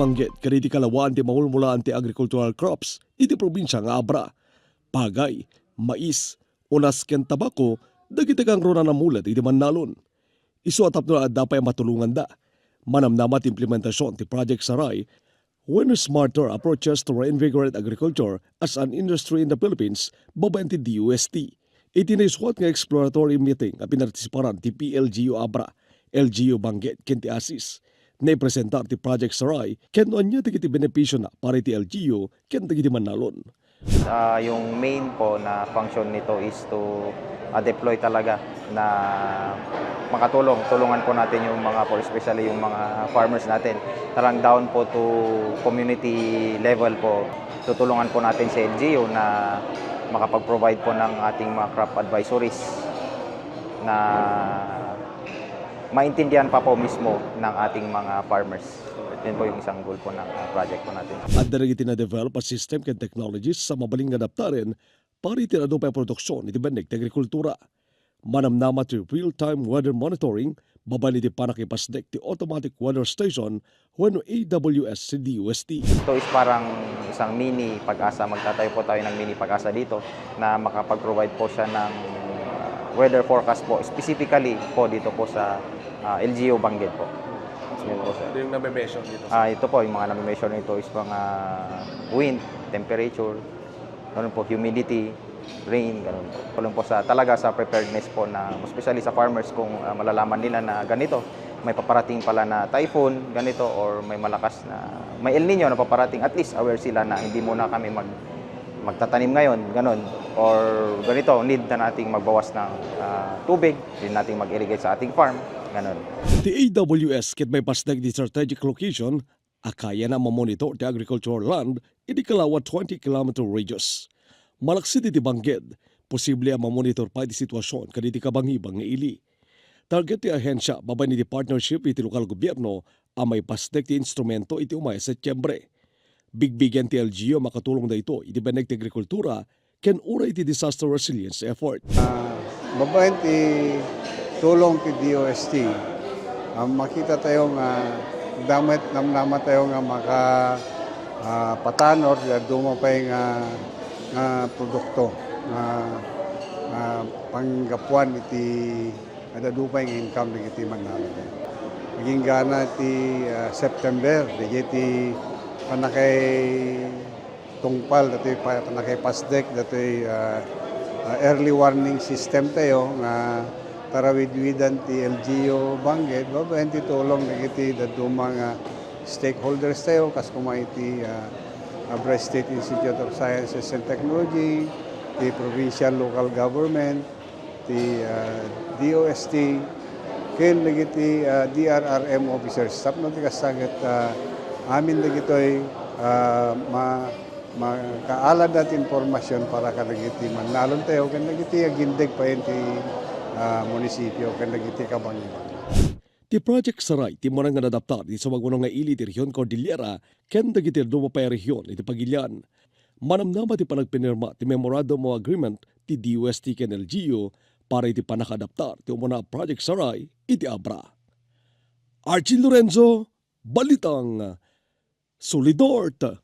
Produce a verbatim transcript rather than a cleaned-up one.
Bangged kadagiti kalawaan ti mamulmulaan ti agricultural crops iti probinsia nga Abra, pagay, mais, unas ken tabako, dagiti kangruna a namulat iti Manalon. Isu a tapno adda pay a matulonganda, manamnama ti implementasion ti Project Saray wenno smarter approaches to reinvigorate agriculture as an industry in the Philippines babaen ti D O S T. Iti naisuat nga exploratory meeting a pinartisiparan ti P L G U Abra, L G U Bangged ken ti ASIS, naipresentar ti Project Saray ken no ania dagiti benepisiona para iti L G U ken dagiti Manalon. Ah, yung main po na function nito is to, ah, deploy talaga na makatulong, tulungan po natin yung mga, for especially yung mga farmers natin. Tarang down po to community level po, tutulungan po natin si L G U na makapag-provide po ng ating mga crop advisories na maintindihan pa po mismo ng ating mga farmers. Yun po yung isang goal po ng, ah, project po natin. Adda dagiti na-develop a system ken technologies a mabalin nga adaptaren para iti adu pay a produksion iti benneg ti agrikultura. Manamnama ti real-time weather monitoring babaen iti pannakipasdek ti automatic weather station wenno A W S ti D O S T. Ito is parang isang mini Pag-asa. Magtatayo po tayo ng mini Pag-asa dito na makapag-provide po siya ng, ah, weather forecast po, specifically po dito po sa, ah, L G U Bangged po. Yun po, sir. Ano yung nabe-measure dito, sir? Ah, ito po, yung mga nabe-measure nito is mga wind, temperature, ganun po, humidity, rain, ganun po. Tulong po sa, talaga sa preparedness po na, especially sa farmers, kung, ah, malalaman nila na ganito, may paparating pala na typhoon, ganito, or may malakas na, may El Nino na paparating, at least aware sila na hindi muna kami mag-, magtatanim ngayon, ganun. Or ganito, need na nating magbawas ng, ah, tubig, need nating mag-irrigate sa ating farm, ganun. Ti A W S ket maipasdek iti strategic location a kayana a mamonitor ti agricultural land iti kalawa twenty kilometer radius. Malaksid iti Bangged, posible a mamonitor pay ti situasion kadagiti kabangibang nga ili. Target ti ahensia babaen iti partnership iti lokal gobierno a maipasdek ti instrumento iti umay a Setyembre. Bigbigen ti L G U a makatulong daytoy iti benneg ti agrikultura ken uray iti disaster resilience effort. Ah, babaen ti tulong ti D O S T, ah, makita tayo nga damet namnama tayo nga maka, ah, patanor ti dadduma pay nga, nga produkto nga, nga panggapuan iti adadu pay nga income dagiti mannalon. Agingga ti, ah, September, dagiti pannakay tungpal datoy pa-, pannakipasdek datoy, ah, ah, early warning system tayo nga tarawidwidan ti L G U Bangged babaen ti tulong dagiti dadduma nga stakeholders tayo kas kuma iti, ah, Abra State Institute of Sciences and Technology, ti provincial local government, ti, ah, D O S T, ken dagiti, ah, D R R M officers. Tapno ti kasta ket, ah, amin dagitoy, ah, ma-, makaaladda ti impormasyon para kadagiti mannalon tayo ken dagiti agindeg payen ti, ah, munisipyo ken dagiti kabangibang. Ti Project Saray ti umuna nga naadaptar iti sumagmamano nga ili ti Region Cordillera ken dagiti dadduma pay a region iti pagilian. Manamnama ti panagpinirma ti Memorandum of Agreement ti D O S T ken L G U para iti pannakaadaptar ti umuna a Project Saray iti Abra. Archie Lorenzo, Balitang Solidort.